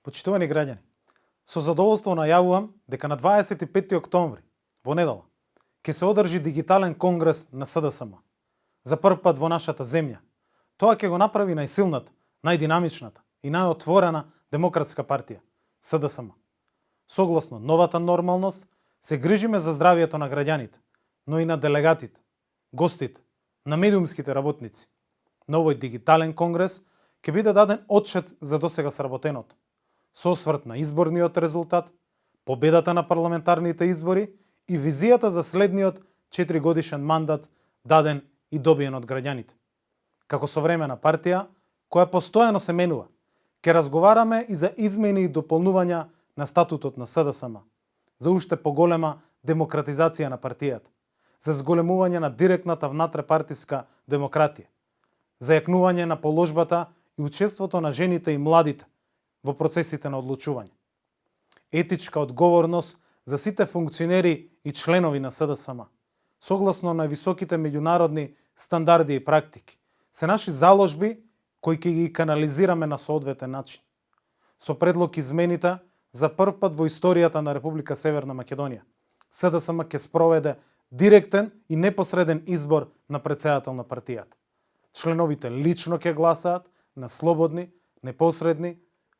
Почитувани граѓани, со задоволство најавувам дека на 25 октомври, во недела, ќе се одржи дигитален конгрес на СДСМ. За прв пат во нашата земја. Тоа ќе го направи најсилната, најдинамичната и најотворена демократска партија, СДСМ. Согласно новата нормалност, се грижиме за здравието на граѓаните, но и на делегатите, гостите, на медиумските работници. На овој дигитален конгрес ќе биде даден отчет за досега сработеното, со осврт на изборниот резултат, победата на парламентарните избори и визијата за следниот 4-годишен мандат даден и добиен од граѓаните. Како современа партија, која постојано се менува, ќе разговараме и за измени и дополнувања на статутот на СДСМ, за уште поголема демократизација на партијата, за зголемување на директната внатрепартиска демократија, за јакнување на положбата и учеството на жените и младите во процесите на одлучување. Етичка одговорност за сите функционери и членови на СДСМ, согласно на високите меѓународни стандарди и практики, се наши заложби кои ќе ги канализираме на соодветен начин. Со предлог измените, за прв пат во историјата на Република Северна Македонија, СДСМ ќе спроведе директен и непосреден избор на претседател на партијата. Членовите лично ќе гласаат на слободни, непосредни,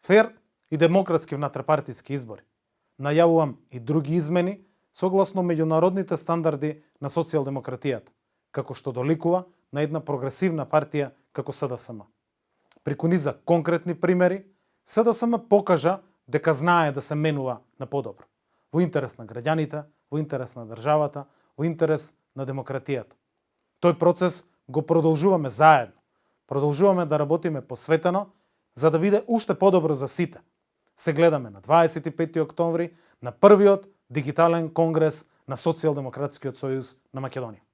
фер и демократски внатрепартиски избори. Најавувам и други измени согласно меѓународните стандарди на социјалдемократијата, како што доликува на една прогресивна партија како СДСМ. Преку низа конкретни примери, СДСМ покажа дека знае да се менува на подобро, во интерес на граѓаните, во интерес на државата, во интерес на демократијата. Тој процес го продолжуваме заедно. Продолжуваме да работиме посветено, за да биде уште подобро за сите. Се гледаме на 25 октомври на првиот дигитален конгрес на Социјалдемократскиот сојуз на Македонија.